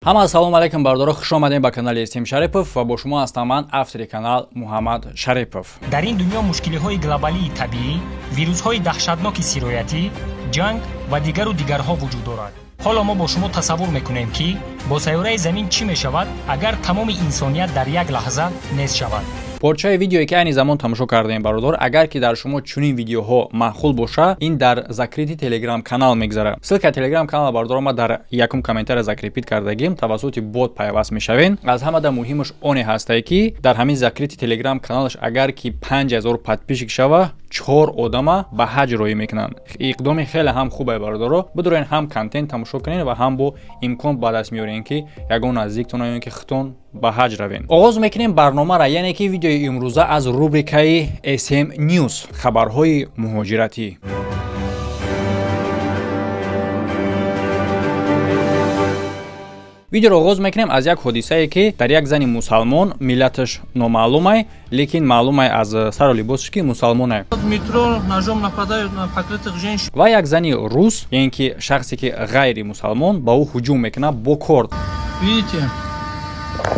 Ҳама ассалому алайкум, бардоро, хуш омадем ба канали Эстем Шарипов ва бо шумо ҳастам ман, автори канал Муҳаммад Шарипов. Дар ин дунё мушкилиҳои глобалии табиӣ, вирусҳои даҳшатноки сироятӣ, ҷанг ва дигару дигарҳо вуҷуд дорад. Ҳоло мо бо шумо тасаввур мекунем, ки бо сайёраи Замин чӣ мешавад, агар тамоми инсоният дар як лаҳза нест шавад. Порчаи видеое, ки айни замон тамошо кардаем, бародор, агар ки дар шумо чунин видеоҳо маъқул боша, ин дар закрытый телеграм канал мегзарад. Ссылка телеграм канал, бародор, ма дар якум комментария закрепить кардагим, тавассути бот пайваст мешавем. Аз ҳамада муҳимаш оне ҳастае, ки дар ҳамин закрытый телеграм каналаш агар ки 5000 подписчик шава, чор одама ба ҳаҷ роҳӣ мекунанд. Иқдоми хеле ҳам хубе, бародаро. Бидурен, ҳам контент тамошо кунед ва ҳам бо имкон ба даст меорем, ки ягон наздиктон ё ки худтон ба ҳаҷ равем. Оғоз мекунем барномара, яъне ки видеои имрӯза аз рубрикаи SM News, хабарҳои муҳоҷиратӣ. Видеоро оғоз мекунем аз як ҳодисае, ки дар як зани мусалмон, миллаташ номаълумай, лекин маълумай аз сару либосаш, ки мусалмонай. Метро ножом нападают на покрытых женщин. Ва як зани рус, яъне ки шахсе, ки ғайри мусалмон, ба ӯ ҳуҷум мекунад бо корд. Видите?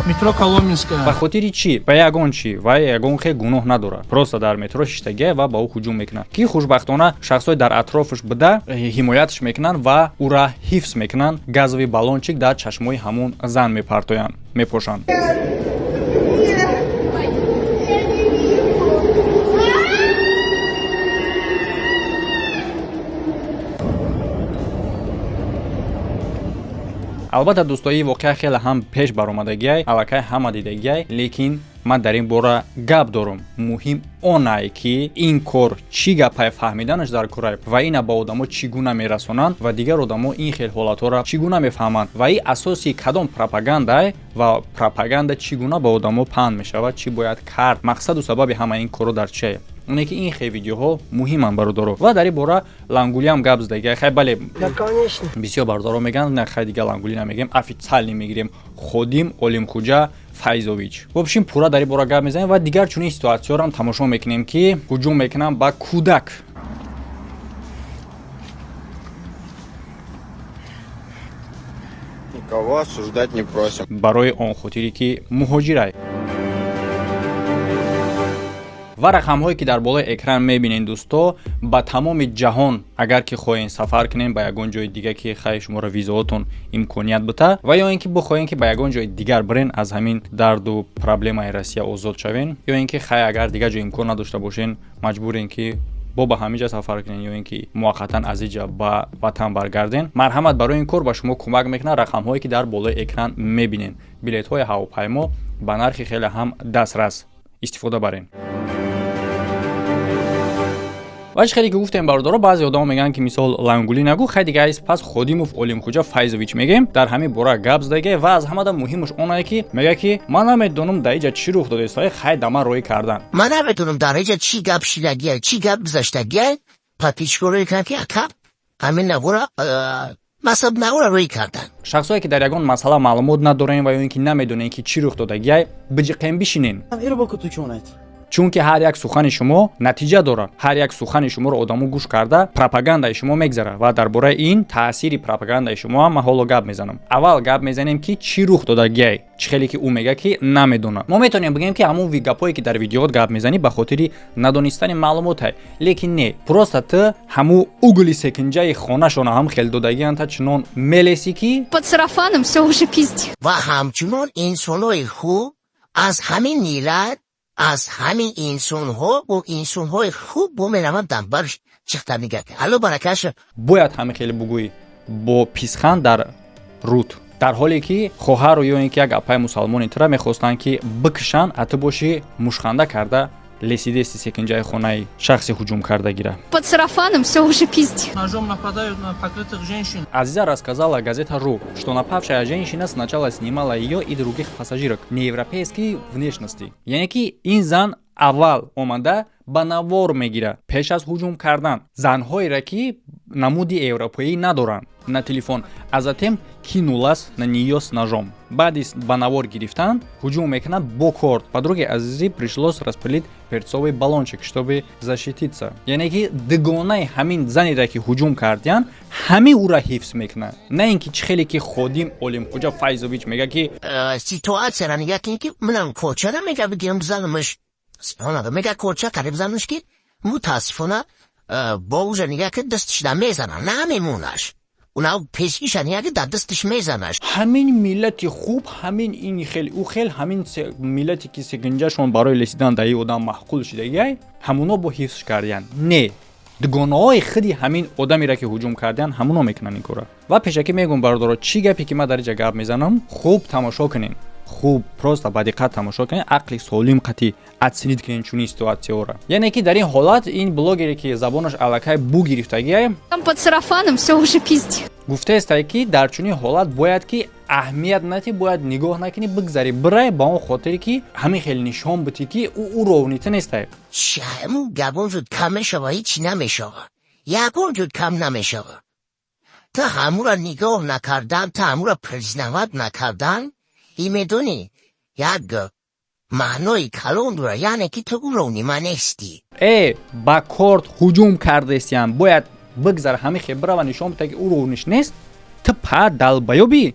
Метро Коломенская. Ба хотири чӣ? Ба ягон чӣ? Ва ягон хе гуноҳ надорад, просто дар метро шиштагия ва ба ӯ ҳуҷум мекунад, ки хушбахтона шахсҳои дар атрофаш буда ҳимояташ мекунанд ва ӯра ҳифз мекунанд, газовый баллончик дар чашмои ҳамун зан мепартоянд, мепошанд. Албатта, дӯстои, воқеа хеле ҳам пеш баромадагиай, аллакай ҳама дидагиай, лекин ман дар ин бора гап дорам. Муҳим онае, ки ин кор чӣ гапай, фаҳмиданаш дар курай ва ина ба одамо чӣ гуна мерасонанд ва дигар одамо ин хел ҳолатҳоро чӣ гуна мефаҳманд ва и асоси кадом пропагандае ва пропаганда чӣ гуна ба одамо паҳн мешавад, чӣ бояд кард, мақсаду сабаби ҳама ин корро дар чие. Оне ки ин хел видеоҳо муҳиманд, бародаро, ва дар ин бора Лангулиам гап задагия. Хай, бале, бисёр бародаро мегӯянд, на, хай, дига Лангули намегӯем, официально мегирем, Ходим Олимхуҷа Файзович. В общем, пурра дар ин бора гап мезанем ва дигар чунин ситуатсияҳоро тамошо мекунем, ки ҳуҷум мекунам ба кӯдак. Никого осуждать не просим. Барои он хотире, ки муҳоҷирай. Ва рақамҳое, ки дар болои экран мебинед, дӯсто, ба тамоми ҷаҳон агар ки хоҳем сафар кунем ба ягон ҷои дига, ки хай шуморо визаотон имконият бита, ва ё ин ки бихоҳем, ки ба ягон ҷои дигар бирен, аз ҳамин дарду проблемаи Россия озод шавен, ё ин ки хай агар дигар ҷо имкон надошта бошен, маҷбурен, ки бо ба ҳамин ҷа сафар кунен ё ин ки муваққатан аз иҷа ба ватан баргарден, марҳамат, барои ин кор ба шумо кӯмак мекунад рақамҳое, ки дар болои экран мебинен. Билетҳои ҳавопаймо ба нархи хеле ҳам дастрас, истифода барен. Ва чӣ хеле ки гуфтем, бародаро, баъзе одамо мегӯянд, ки мисол Лангулӣ нагӯ. Хай, дига айс пас Ходимов Олимхуҷа Файзович мегӯем, дар ҳамин бора гап задагия ва аз ҳамада муҳимаш онае, ки мегӯяд, ки ман намедонам, дар иҷа чӣ рух додааст, хай, да ман роҳӣ кардан. Ман намедонам, дар иҷа чӣ гап шидагия, чӣ гап гузаштагия. Подписчикоро кардам, ки ака ҳамин навора масаб навора рӯй кардан. Шахсое, ки дар ягон масъала маълумот надорем ва ё ин ки намедонем, ки чӣ рух додагиай, биҷиқем, бишинен, чунки ҳар як сухани шумо натиҷа дорад. Ҳар як сухани шуморо одамо гӯш карда, пропагандаи шумо мегзарад ва дар бораи ин таъсири пропагандаи шумо ҳам ман ҳоло гап мезанам. Аввал гап мезанем, ки чӣ рух додагиай. Чӣ хеле ки ӯ мега, ки намедонад, мо метавонем бигӯем, ки ҳамон гапҳое, ки дар видеоот гап мезанӣ, ба хотири надонистани маълумотай, лекин не, просто ту ҳамун угли секинҷаи хонашона ҳам хел додагиан, та чунон мелесӣ, ки Под сарафаном все уже пиздец. Ва ҳамчунон инсонҳои хуб аз ҳамин миллат, аз ҳамин инсонҳо бо инсонҳои хуб бо мераванд данбар чихта мегӯяд, алло баракаша. Бояд ҳамин хеле бугӯӣ бо писхан дар рут, дар ҳоле ки хоҳару ё ин ки як апаи мусалмони тура мехостанд, ки бикушанд, а ту бошӣ мушханда карда лесидести секинҷаи хонаи шахси ҳуҷум карда гира. Под сарафаном все уже пиздец. Ножом нападают на покрытых женщин. Азиза рассказала газета РУ, что напавшая женщина сначала снимала ее и других пассажирок неевропейской внешности. Яъне ки ин зан аввал омада Ба навор мегирад пеш аз ҳуҷум кардан занҳоеро, ки намуди европоӣ надоранд, на телефон, а затем кинулась на неё с ножом. Баъди ба навор гирифтан ҳуҷум мекунад бо корд. Подруге Азизи пришлось распылить перцовый баллончик, чтобы защититься. Яъне ки дугонаи ҳамин занеро, ки ҳуҷум кардиян, ҳамин ӯра ҳифз мекунад, на ин ки чӣ хеле ки ходим Олимхуҷа Файзович мега, ки Ситуацияра нигоҳ кунед, ки манам корчара мега бигирам бизанамаш. Субҳоналло, мега корча қариб занаш, ки мутаассифона бо ужа нигоҳ ки дасташ намезана, намемонаш. Уна пешгиша нигоҳ ки дар дасташ мезанаш. Ҳамин миллати хуб, ҳамин ин хел, ӯ хел, ҳамин миллате ки секинҷашон барои лесидан дар ин одам маъқул шидагиай, ҳамуно бо ҳифзш кардиян. Не, дугонаҳои худи ҳамин одамеро, ки ҳуҷум кардиян, ҳамуно мекунанд ин кора. Ва пешакӣ мегӯм, бародаро, чӣ гапе ки ман дар инҷа гап мезанам, хуб тамошо кунем, хуб, просто ба диққат тамошо кунед, ақли солим қатӣ оценить кунед чунин ситуатсияҳоро. Яъне ки дар ин ҳолат ин блогере, ки забонаш аллакай бу гирифтагиай, Там под сарафаном все уже пиздец. гуфтаестай, ки дар чунин ҳолат бояд ки аҳамият натӣ, бояд нигоҳ накунӣ, бигзарӣ, бирай, ба он хотире ки ҳамин хел нишон бутӣ, ки ӯ уровни ту нестай. Ҳамун гапон зуд кам мешава, ҳеч намешава. Ягон ҷуд кам намешава. Та ҳамура нигоҳ накардан, та ҳамура признавать накардан, и медонӣ, як маънои калон дора, яъне ки ту уровни ман нестӣ. Ба корт ҳуҷум кардестиян, бояд бигзар, ҳамин хел бирава, нишон бита, ки уровни ш нест. Ту па долбоёб ӣ?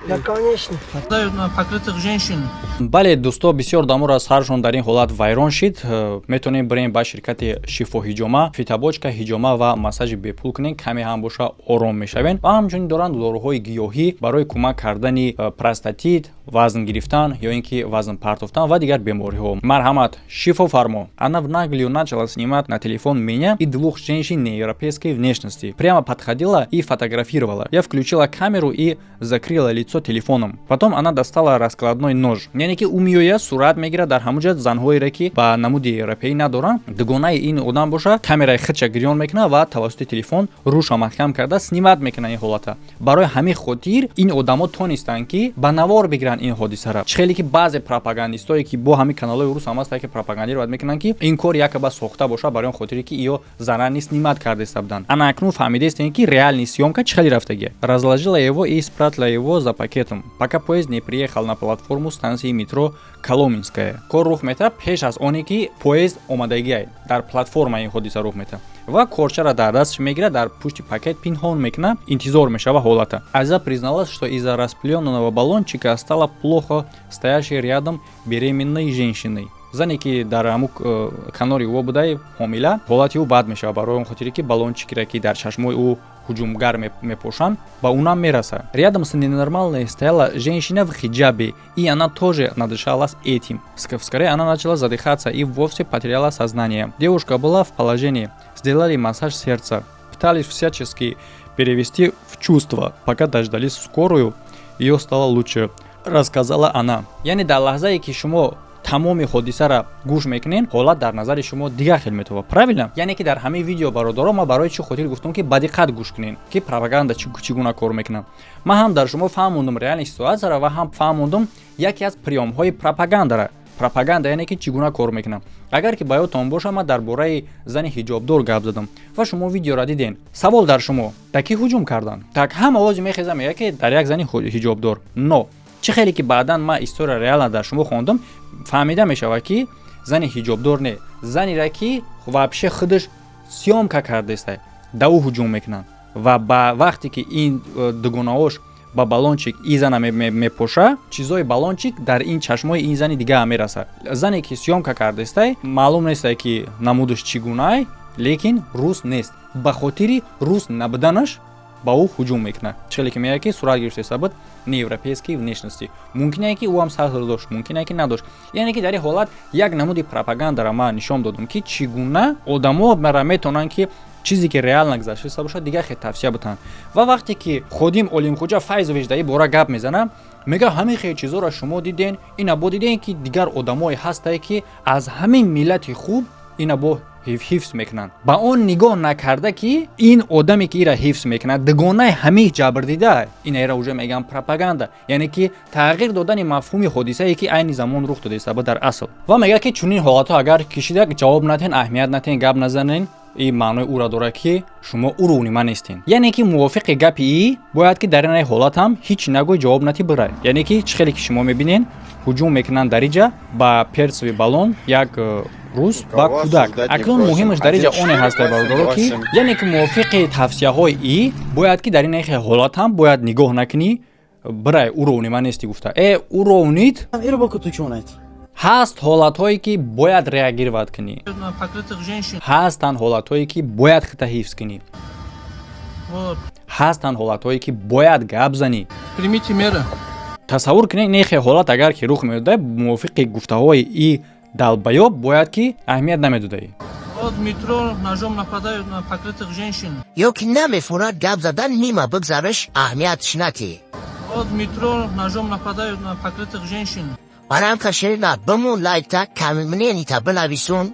Да, конечно. Нападают на покрытых женщин. Бале, дӯсто, бисёр дамора саршон дар ин ҳолат вайрон шид. Метавонем бирем ба ширкати Шифо Ҳиҷома, фитобочка, ҳиҷома ва массажи бепул кунем, каме ҳам боша ором мешавем. Ва ҳамчунин доранд доруҳои гиёҳӣ барои кӯмак кардани простатит, вазн гирифтан ё ин ки вазн партофтан ва дигар бемориҳо. Марҳамат, Шифо фармо. Она в наглую начала снимать на телефон меня и двух женщин неевропейской внешности. Прямо подходила и фотографировала. Я включила камеру и закрыла лицо телефоном. Потом она достала раскладной нож. Яъне ки ӯ меояд, сурат мегирад дар ҳамон ҷо занҳоере, ки ба намуди европеӣ надоранд. Дугонаи ин одам боша, камераи худша гирён мекунад ва тавассути телефон рӯша маҳкам карда снимать мекунад ин ҳолата. Барои ҳамин хотир ин одамо тонистанд, ки ба навор бигиранд ин ҳодисара. Чӣ хеле ки баъзе пропагандистое, ки бо ҳамин каналҳои рус ҳам ҳастанд, ки пропагандировать мекунанд, ки ин кор якаба сохта боша, барои он хотире ки иё заранее снимать кардаиста буданд. Ана акнун фаҳмидаистем, ки реальный съёмка чӣ хеле рафтагия. Разложила его и спрятала его за пакетом, пока поезд не приехал на платформу станции метро Коломенская. Кор рух метавад пеш аз оне ки поезд омадагиай, дар платформа ин ҳодиса рух метавад. Ва корчаро дар дасташ мегирад, дар пушти пакет пинҳон мекунад, интизор мешава ҳолата. Азиза призналась, что из-за распыленного баллончика стало плохо стоящей рядом беременной женщиной. Зане, ки дар ҳамун канори ӯ будай, ҳомила, ҳолати ӯ бад мешавад, барои он хотире ки баллончикере, ки дар чашмои ӯ ҳуҷумгар мепошанд, ба унам мерасад. Рядом с ненормальной стояла женщина в хиджабе, и она тоже надышалась этим. Вскоре она начала задыхаться и вовсе потеряла сознание. Девушка была в положении, сделали массаж сердца, пытались всячески перевести в чувство, пока дождались скорую, ее стало лучше, рассказала она. Яъне дар лаҳзае ки шумо тамоми ҳодисаро гӯш мекунед, ҳолат дар назари шумо дигар хел метобад, правильно? Яъне ки дар ҳамаи видео, бародаро, ман барои чӣ хотир гуфтам, ки ба диққат гӯш кунед, ки пропаганда чӣ гуна кор мекунад. Ман ҳам дар шумо фаҳмондум реальный ситуатсияро ва ҳам фаҳмондум яке аз приёмҳои пропагандара. Пропаганда, яъне ки чӣ гуна кор мекунад. Агар ки ба ёдтон боша, ман дар бораи зани ҳиҷобдор гап задам ва шумо видеоро диден. Савол дар шумо: дар кӣ ҳуҷум карданд? Так ҳам овози мехеза, мега, ки дар як зани ҳиҷобдор. Но чӣ хеле ки баъдан ман история реально дар шумо хондам, фаҳмида мешавад, ки зани ҳиҷобдор не, занере, ки вообще худаш съёмка кардаеста, да ӯ ҳуҷум мекунанд. Ва ба вақте ки ин дугонаош ба баллончик ин зана мепоша, чизои баллончик дар ин чашмои ин зани дига мерасад. Зане, ки съёмка кардаестай, маълум нестай, ки намудаш чӣ гунай, лекин рус нест. Ба хотири рус набуданаш ба ӯ ҳуҷум мекунад. Чӣ хеле ки мегӯяд, ки сурат гирифтаиста буд неевропейской внешности, мумкине, ки ӯ ҳам сатр дошт, мумкине, ки надошт. Яъне ки дар ин ҳолат як намуди пропагандара ман нишон додам, ки чӣ гуна одамо мара метавонанд, ки чизе ки реально гузаштаиста бошад, дигар хел тавсия бутанд. Ва вақте ки ходим Олимхуҷа Файзович дар ин бора гап мезанад, мега: ҳамин хел чизоро шумо диден, ина бо диден, ки дигар одамое ҳастае, ки аз ҳамин миллати хуб ина бо Ҳифз мекунанд, ба он нигоҳ накарда, ки ин одаме, ки ира ҳифз мекунад, дугонаи ҳамин ҷабрдида. Ина ира уже мегӯям пропаганда, яъне ки тағйир додани мафҳуми ҳодисае, ки айни замон рух додаиста дар асл. Ва мегӯяд, ки чунин ҳолатҳо агар кишида, ҷавоб натен, аҳамият натен, гап назанен. Ин маънои ӯра дорад, ки шумо уровни ман нестен. Яъне ки мувофиқи гапи и бояд, ки дар ин ҳолат ҳам ҳеҷ нагӯй, ҷавоб натӣ, бирай. Яъне ки чӣ хеле ки шумо мебинен, ҳуҷум мекунанд дар иҷа ба перцовый баллон як рӯз ба кӯдак. Акнун муҳимаш дар иҷа оне ҳаст, бародаро, ки яъне ки мувофиқи тавсияҳои и бояд, ки дар ин ҳолат ҳам бояд нигоҳ накунӣ, бирай, уровни ман нестӣ гуфта. Уровнит ҳаст, ҳолатҳое ки бояд реагировать кунӣ, ҳастанд ҳолатҳое ки бояд хита ҳифз кунӣ, ҳастанд ҳолатҳое ки бояд гап занӣ. Примите меры. Тасаввур кунед, нехе ҳолат агар ки рух медода, мувофиқи гуфтаҳои и долбоёб бояд ки аҳамият намедодаӣ. Вот в метро ножом нападают на покрытых женщин. Ё ки намефурад гап задан, мима бигзараш, аҳамиятш натӣ. Вот в метро ножом нападают на покрытых женщин. Барам каширина бимон, лайкта каммненита бинависон,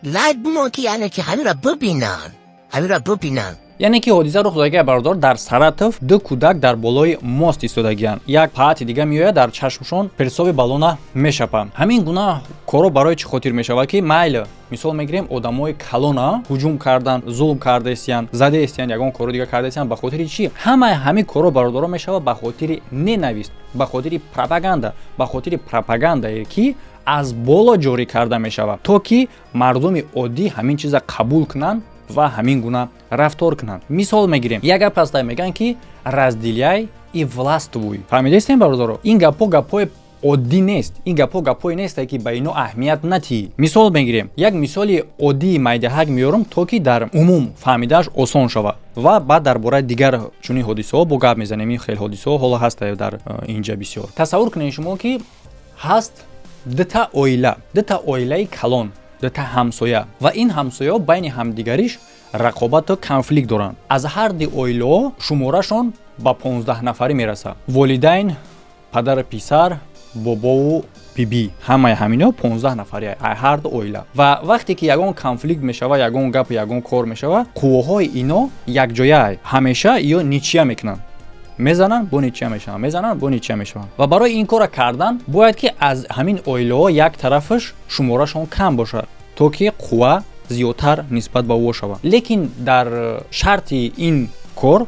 лайк бимон, ки яъне ки ҳамира бибинанд, ҳамира бибинанд. Яъне ки ҳодиса рух додагия, бародар, дар Саратов. Ду кӯдак дар болои мост истодагиянд, як паати дига меояд, дар чашмшон перцовый баллона мешапанд. Ҳамин гуна корро барои чӣ хотир мешавад, ки майли, мисол мегирем, одамои калона ҳуҷум кардан, зулм кардаистиянд, задаистиянд, ягон корро дига кардаистиянд. Ба хотири чӣ ҳамаи ҳамин корро, бародаро, мешавад? Ба хотири ненависть, ба хотири пропаганда, ба хотири пропагандае, ки аз боло ҷорӣ карда мешавад, то ки мардуми оддӣ ҳамин чиза қабул кунанд ва ҳамин гуна рафтор кунанд. Мисол мегирем, як гап ҳаста, мегӯянд, ки «разделяй и властвуй». Фаҳмидаистем, бародаро? Ин гапҳо гапҳои оддӣ нест, ин гапҳо гапҳое несте, ки ба ино аҳамият натиҳӣ. Мисол мегирем, як мисоли оддии майдаҳак меёрам, то ки дар умум фаҳмидааш осон шавад, ва баъд дар бораи дигар чунин ҳодисаҳо бо гап мезанем. Ин хел ҳодисаҳо ҳоло ҳаста дар инҷа бисёр. Тасаввур кунед шумо, ки ҳаст дута оила, дута оилаи калон, дута ҳамсоя, ва ин ҳамсояҳо байни ҳамдигариш рақобату конфликт доранд. Аз ҳар ди оилаҳо шуморашон ба 15 нафарӣ мерасад: волидайн, падару писар, бобову бибӣ, ҳамаи ҳамино 15 нафари ҳар ду оила. Ва вақте ки ягон конфликт мешава, ягон гапу ягон кор мешава, қувваҳои ино якҷоя ҳамеша ё ничья мекунанд, мезананд, бо ничья мешаванд, мезананд, бо ничья мешаванд. Ва барои ин кора кардан бояд, ки аз ҳамин оилаҳо як тарафаш шуморашон кам бошад, то ки қувва зиёдтар нисбат ба ӯ шавад. Лекин дар шарти ин кор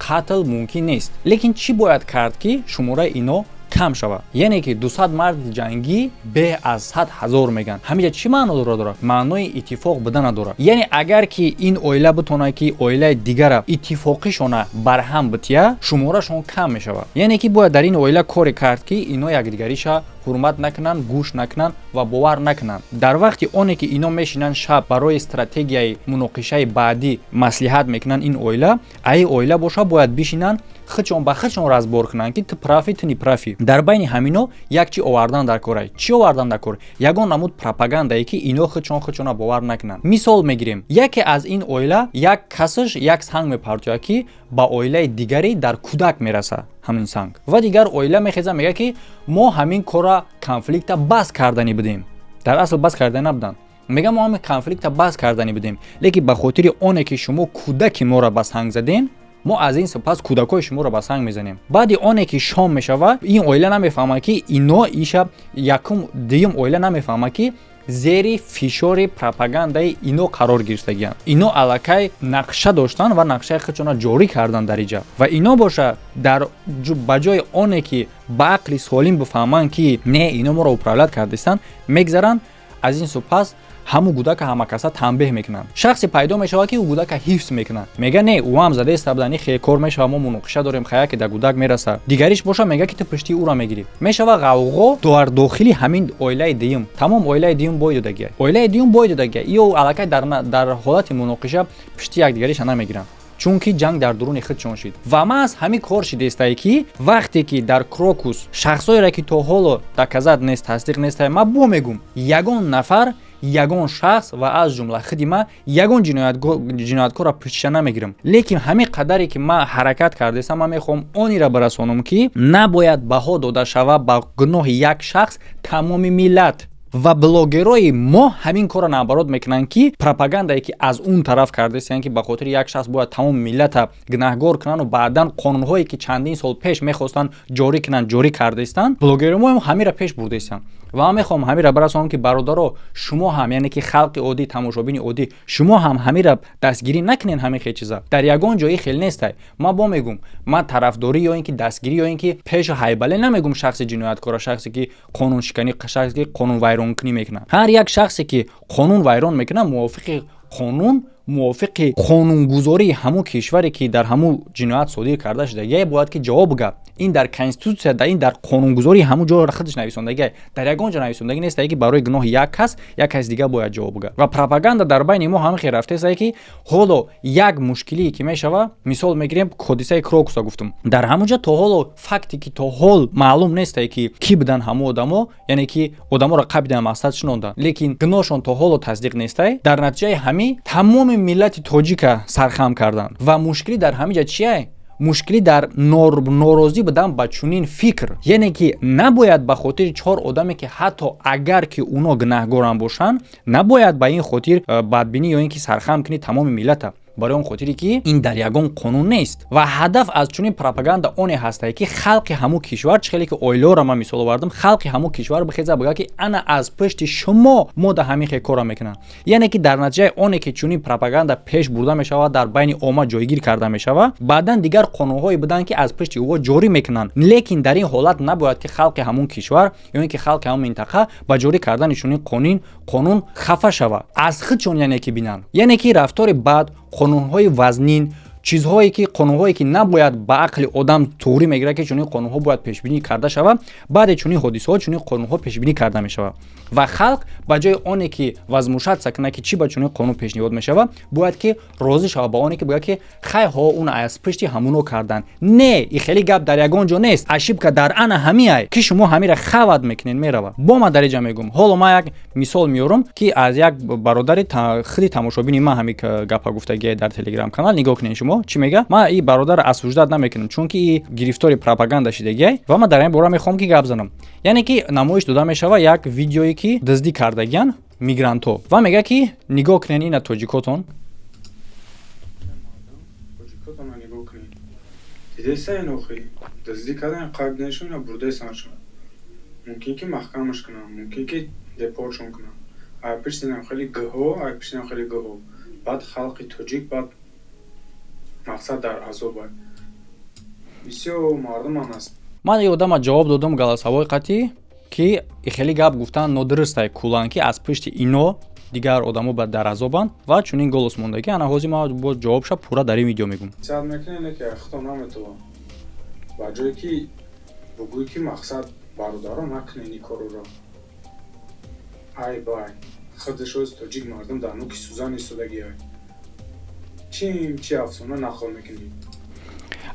қатл мумкин нест. Лекин чӣ бояд кард, ки шумораи ино кам шавад? Яъне ки 200 марди ҷангӣ беҳ аз 100 000, мегӯянд. Ҳамиҷа чӣ маъно дорад? Маънои иттифоқ будан дорад. Яъне агар ки ин оила битонад, ки оилаи дигара иттифоқишона барҳам бития, шуморашон кам мешавад. Яъне ки бояд дар ин оила коре кард, ки ино якдигариша ҳурмат накунанд, гӯш накунанд ва бовар накунанд. Дар вақти оне ки ино мешинанд, шаб барои стратегияи муноқишаи баъдӣ маслиҳат мекунанд, ин оила аи оила боша, бояд бишинанд, худшон ба худшон разбор кунанд, ки ту прав и, ту неправ и. Дар байни ҳамино як чӣ овардан дар корай. Чӣ овардан дар кор? Ягон намуд пропагандае, ки ино худшон худшона бовар накунанд. Мисол мегирем, яке аз ин оила, як касаш як санг мепартояд, ки ба оилаи дигаре дар кӯдак мерасад ҳамин санг. Ва дигар оила мехеза, мегӯяд, ки мо ҳамин кора, конфликта бас карданӣ будем. Дар асл бас карданӣ набуданд. Мегӯям, мо ҳамин конфликта бас карданӣ будем, лекин ба хотири оне ки шумо кӯдаки моро ба санг задем, мо аз ин сипас кӯдакҳои шуморо ба санг мезанем. Баъди оне ки шом мешавад, ин оила намефаҳмад, ки ино иша якум, дуюм оила намефаҳмад, ки зери фишори пропагандаи ино қарор гирифтагианд. Ино аллакай нақша доштанд ва нақшаи худшона ҷорӣ карданд дар иҷа. Ва ино боша, дар ба ҷои оне ки ба ақли солим бифаҳманд, ки не, ино моро управлять кардистанд, мегзаранд. Аз ин супас ҳамун кӯдака ҳамакаса танбеҳ мекунанд. Шахсе пайдо мешавад, ки ӯ кӯдака ҳифз мекунад, мега: «Не, ӯ ҳам задаиста будани, хел кор мешава, мо муноқиша дорем, хая ки да кӯдак мераса». Дигариш боша, мега, ки ту пушти ӯро мегирӣ. Мешава ғавғо дар дохили ҳамин оилаи дуюм. Тамом, оилаи дуюм бой додагия, оилаи дуюм бой додагия. Ё аллакай дар ҳолати муноқиша пушти якдигариша намегиранд, чунки ҷанг дар дуруни худшон шид. Ва маҳз ҳамин кор шидестае, ки вақте ки дар Крокус шахсоере, ки то ҳоло доказать нест, тасдиқ нестае, ман бо мегум, ягон нафар, ягон шахс ва аз ҷумла худи ман ягон ҷинояткорро пуштиша намегирам. Лекин ҳамин қадаре ки ман ҳаракат кардесам, ман мехоҳам онеро барасонам, ки набояд баҳо дода шавад ба гуноҳи як шахс тамоми миллат. Ва блогерои мо ҳамин корро наоборот мекунанд, ки пропагандае, ки аз он тараф кардастиянд, ки ба хотири як шахс бояд тамоми миллата гунаҳгор кунанду баъдан қонунҳое, ки чандин сол пеш мехостанд ҷорӣ кунанд, ҷорӣ кардаистанд. Блогерои мо ҳамира пеш бурдаистанд. Ва ман мехоҳам ҳамира барасонам, ки, бародаро, шумо ҳам, яъне ки халқи оддӣ, тамошобини оддӣ, шумо ҳам ҳамира дастгирӣ накунед. Ҳамин хел чиза дар ягон ҷои хел нестай. Ман бо мегум, ман тарафдорӣ ё ин ки дастгирӣ, ё ин ки пешу ҳайбале намегум шахси ҷинояткора, шахсе ки қонуншиканӣ, шахсе ки қонунвайронкунӣ мекунад. Ҳар як шахсе, ки қонун вайрон мекунад, мувофиқи қонун, мувофиқи қонунгузории ҳамун кишваре, ки дар ҳамун ҷиноят содир карда шудагия, бояд ки ҷавоб гап. Ин дар конститутсия, ин дар қонунгузории ҳамун ҷо худаш нависондагия. Дар ягон ҷо нависондагӣ нестае, ки барои гуноҳи як кас як каси дигар бояд ҷавоб гап. Ва пропаганда дар байни мо ҳамин хел рафтаестае, ки ҳоло як мушкилие ки мешава, мисол мегирем, ҳодисаи Крокуса гуфтум, дар ҳамун ҷо то ҳоло факте, ки то ҳол маълум нестае, ки кӣ будан ҳамун одамо, яъне ки одаморо қабидан, мақсад шинондан, лекин гуноҳшон то ҳоло тасдиқ нестае. Дар натиҷаи ҳамин тамоми миллати тоҷика сархам карданд. Ва мушкилӣ дар ҳамин ҷа чие? Мушкилӣ дар норозӣ будан ба чунин фикр, яъне ки набояд ба хотири чор одаме, ки ҳатто агар ки уно гунаҳгорам бошанд, набояд ба ин хотир бадбинӣ ё ин ки сархам кунӣ тамоми миллата, барои он хотире ки ин дар ягон қонун нест. Ва ҳадаф аз чунин пропаганда оне ҳастае, ки халқи ҳамун кишвар, чӣ хеле ки оиларо ман мисол овардам, халқи ҳамун кишвар бихеза, бигӯяд, ки ана аз пушти шумо мо да ҳамин хел корро мекунанд. Яъне ки дар натиҷаи оне ки чунин пропаганда пеш бурда мешавад, дар байни омма ҷойгир карда мешавад, баъдан дигар қонунҳое буданд, ки аз пушти ӯ ҷорӣ мекунанд. Лекин дар ин ҳолат набояд, ки халқи ҳамун кишвар ё ин ки халқи ҳамун минтақа ба ҷорӣ кардани чунин қонун хафа шавад, аз худшон яъне ки бинанд, яъне ки рафтори бад, қонунҳои вазнин, чизҳое ки, қонунҳое ки набояд, ба ақли одам туғрӣ мегирад, ки чунин қонунҳо бояд пешбинӣ карда шавад. Баъде чунин ҳодисаҳо чунин қонунҳо пешбинӣ карда мешавад ва халқ ба ҷои оне ки возмущаться кунад, ки чӣ ба чунин қонун пешниҳод мешавад, бояд ки розӣ шавад ба оне ки бояд ки хайҳо он аз пушти ҳамуно кардан. Не, и хеле гап дар ягон ҷо нест. Ошибка дар ана ҳамиай, ки шумо ҳамира хават мекунед, меравад. Бо ман дар иҷа мегӯм, ҳоло ман як мисол меорам, ки аз як бародари худи тамошобини ман ҳами гапа гуфтагия дар Телеграм канал. Нигоҳ кунед, шумо чӣ мега. Ман и бародарро осуждать намекунам, чунки и гирифтори пропаганда шидагиай ва ман дар ин бора мехоҳам, ки гап занам. Яъне ки намоиш дода мешава як видеое, ки дуздӣ кардагиян мигрантҳо, ва мега, ки нигоҳ кунед ина тоҷикотон. Тоҷикотона нигоҳ кунед. Дидесаен охи, дуздӣ кардан, қабднешон, бурдесаншон. Мумкин ки маҳкамаш кунам, мумкин ки депортшон кунам. Ай пишсинам хеле гӯҳо, ай пишсинам хеле гӯҳо. Баъд халқи тоҷик баъд мақсад дар азоб. Бисёр мардуман аст. Ман и одама ҷавоб додам голосовой қатӣ, ки хеле гап гуфтан нодурустай кулан, ки аз пушти ино дигар одамо ба дар азобанд ва чунин голос мондагӣ. Ана ҳозир ман бо ҷавобша пурра дар ин видео мегӯм. Сад мекунем, ки худо наметавон. Ба ҷое ки бугӯй, ки мақсад, бародаро, накунед ин корро, ай бай худаш оз тоҷик мардум дар нуки сӯзан истодагиай, чим чи афсона нақл мекунӣ?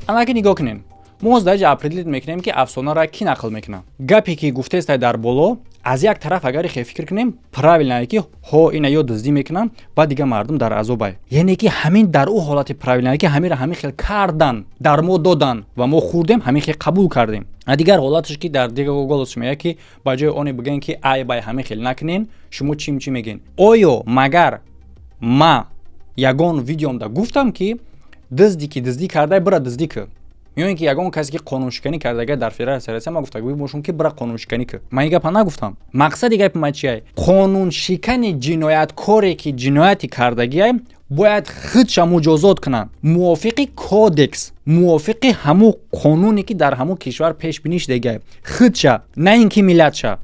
Анаки нигоҳ кунем, мо дар ҷа определить мекунем, ки афсонаро кӣ нақл мекунад. Гапе ки гуфтестай дар боло, аз як тараф агари хе фикр кунем, правильно, ки ҳо ина ё дуздӣ мекунам, баъд дигар мардум дар азобай. Яъне ки ҳамин дар ӯ ҳолати правильно, ки ҳаминро ҳамин хел кардан, дар мо додан ва мо хӯрдем, ҳамин хел қабул кардем. А дигар ҳолаташ, ки дар дигар голос меяд, ки ба ҷои оне бигӯен, ки ай бай ҳамин хел накунен, шумо чим чӣ мегӯен? Оё магар ма ягон видеомда гуфтам, ки дузди ки дуздӣ кардай, бира дуздӣ кӣ, ё ин ки ягон касе ки қонуншиканӣ кардага дар Федератсияи Россия, ман гуфта бошам, ки бира қонуншиканӣ кӣ? Ман ин гапа нагуфтам. Мақсади гапи ман чиай? Қонуншикани ҷинояткоре, ки ҷинояти кардагиай, бояд худша муҷозот кунанд мувофиқи кодекс, мувофиқи ҳамун қонуне, ки дар ҳамун кишвар пешбинӣ шудагиай, худша, на ин ки миллатша.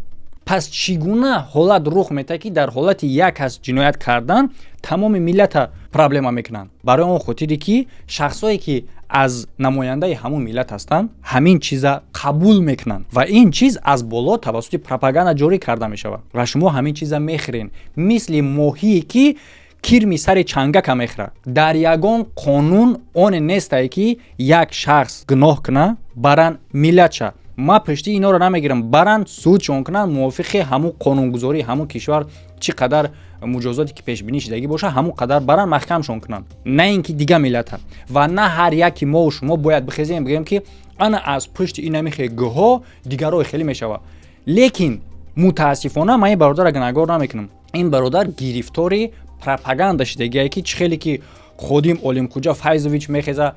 Пас чӣ гуна ҳолат рух метаҳад, ки дар ҳолати як кас ҷиноят кардан тамоми миллата проблема мекунанд? Барои он хотире ки шахсое, ки аз намояндаи ҳамун миллат ҳастанд, ҳамин чиза қабул мекунанд ва ин чиз аз боло тавассути пропаганда ҷорӣ карда мешавад ва шумо ҳамин чиза мехӯрен, мисли моҳие, ки кирми сари чангака мехӯрад. Дар ягон қонун оне нестае, ки як шахс гуноҳ куна, баран миллатша. Ман пушти инора намегирам, баранд, судшон кунанд мувофиқи ҳамун қонунгузории ҳамун кишвар. Чӣ қадар муҷозоте ки пешбинӣ шудагӣ боша, ҳамун қадар баранд, маҳкамшон кунанд, на ин ки дига миллата. Ва на ҳар яки мову шумо бояд бихезем, бигӯем, ки ана аз пушти инамихе гӯҳо дигарои хеле мешавад. Лекин Мутаассифона, ман ин бародарро гунаҳгор намекунам. Ин бародар гирифтори пропаганда шидагие, ки чӣ хеле ки ходим Олимхуҷа Файзович мехеза,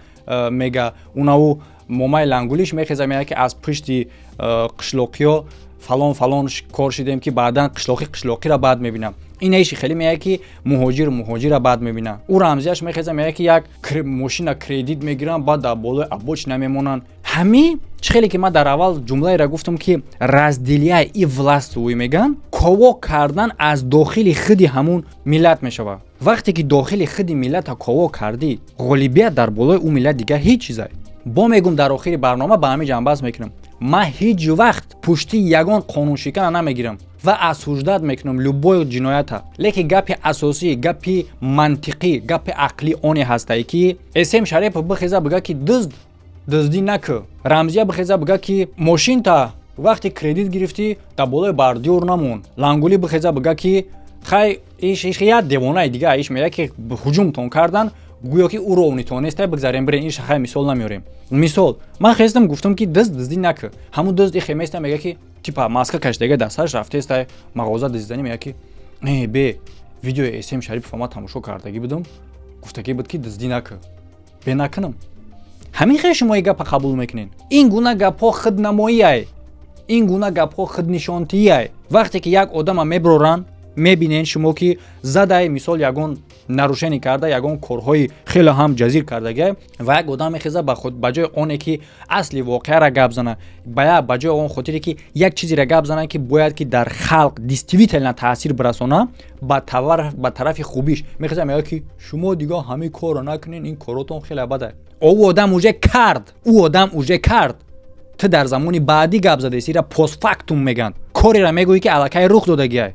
мега унаву Момаи Лангулиш мехеза, мега, ки аз пушти қишлоқиё фалон фалон кор шидем, ки баъдан қишлоқӣ қишлоқиро бад мебинам. Ин эши хеле меяд, ки муҳоҷир муҳоҷира бад мебинад. Ӯ Рамзияш мехеза, меяд, ки як мошина кредит мегиранд, баъд дар болои обочина мемонанд. Ҳамин чӣ хеле ки ман дар аввал ҷумлаеро гуфтам, ки «разделяй и властвуй» меган, ково кардан аз дохили худи ҳамун миллат мешавад. Вақте ки дохили худи миллата ково кардӣ, ғолибият дар болои ӯ миллат дигар ҳеҷ чизае. Бо мегум, дар охири барнома ба ҳамин ҷанбаст мекунам: ман ҳеҷ вақт пушти ягон қонуншикана намегирам ва осуждать мекунам любой ҷиноята, лекин гапи асосӣ, гапи мантиқӣ, гапи ақлӣ оне ҳастае, ки Эсем Шарипов бихеза, бига, ки дузд дуздӣ накӯ, Рамзия бихеза, бига, ки мошинта вақте кредит гирифтӣ, дар болои бордюр намон, Лангулӣ бихеза, бига, ки хай, иш як девонаи дига иш меяд, ки ҳуҷумтон кардан, гӯё ки ӯ ровнитон неста, бигзарем, бирен, иш хай мисол намеорем. Мисол, ман хестам, гуфтам, ки дузд дуздӣ накӯ. Ҳамун дузд ихе места, мега, ки типа маска кашидага дасташ, рафтеста мағоза дуздиданӣ, мега, ки э бе видеои Эсем Шарипов ма тамошо кардагӣ будам, гуфтагӣ буд, ки дуздӣ накӯ, бе накунам. Ҳамин хел шумо ин гапа қабул мекунед. Ин гуна гапҳо худнамоиай, ин гуна гапҳо худнишонтиай. Вақте ки як одама меброранд, мебинед шумо, ки задай, мисол, ягон нарушение карда, ягон корҳои хеле ҳам ҷазир кардагиай, ва як одам мехеза, ба ҷои оне ки асли воқеаро гап зана, ба ҷои он хотире ки як чизеро гап зана, ки бояд ки дар халқ действительно таъсир бирасона ба тарафи хубиш, мехеза, мегӯяд, ки шумо дигар ҳамин корро накунед, ин коротон хеле бада. Ӯ одам уже кард, ӯ одам уже кард. Ту дар замони баъдӣ гап задаи, ира постфактум мегӯянд. Кореро мегӯӣ, ки аллакай рух додагиай,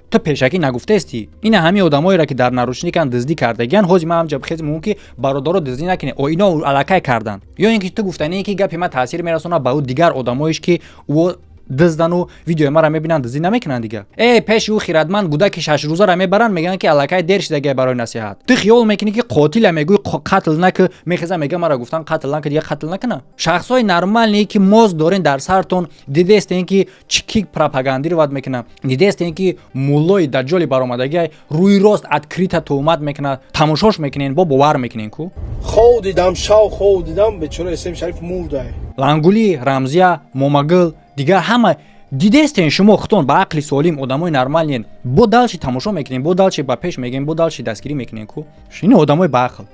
ту пешакӣ нагуфтаестӣ. Ина ҳамин одамоеро, ки дар наручникан, дуздӣ кардагиян, ҳозир ман ҳамҷа хез мумкин, ки бародаро, дуздӣ накунед, о ино аллакай карданд. Ё ин ки ту гуфтание, ки гапи ман таъсир мерасонад ба ӯ дигар одамоеш, ки ӯ диздану видеои маро мебинанд, дуздӣ намекунанд дигар. Э, пеши ӯ хирадманд кӯдаки 6 рӯзаро мебаранд, мегӯянд, ки аллакай дер шидагия барои насиҳат. Ту хиёл мекунӣ, ки қотила мегӯӣ, қатл накӣ, мехеза, мега, маро гуфтан қатл нака, дигар қатл накуна. Шахсҳои нормальные, ки мозг дорен дар сартон, дидестен, ки чӣ ки пропагандировать мекунад, дидестен, ки муллои даҷҷоли баромадагиай рӯи рост открыто туҳмат мекунад, тамошош мекунен, бо бовар мекунен ку. Хов дидам, шав хов дидам, бечора Эсем Шариф мурдай. Лангулӣ, Рамзия, Момагул, дигар ҳама дидестен. Шумо худтон ба ақли солим одамои нормальный ен, бо дальше тамошо мекунем, бо дальше ба пеш мегем, бо дальше дастгирӣ мекунем ку. Ин одамои баақл.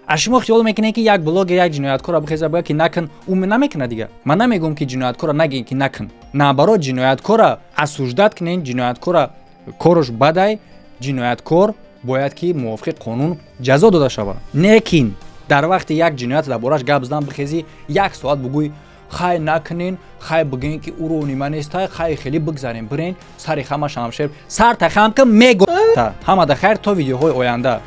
Аз шумо хиёл мекунед, ки як блогер як ҷинояткорро бихеза, бигӯяд, ки накун, ӯ намекунад дигар? Ман намегӯям, ки ҷинояткорро нагӯем, ки накун. Наоборот, ҷинояткорро осуждать кунен. Ҷинояткора кораш бадай, ҷинояткор бояд ки мувофиқи қонун ҷазо дода шавад. Лекин дар вақти як ҷиноят дар бораш гап задан бихезӣ, як соат бугӯй, хай накунен, хай бигӯен, ки ӯро нима нестай, хай хеле бигзарем, бирен, сари хама шамшер сарта хам ки мего. Ҳамада хайр, то видеоҳои оянда.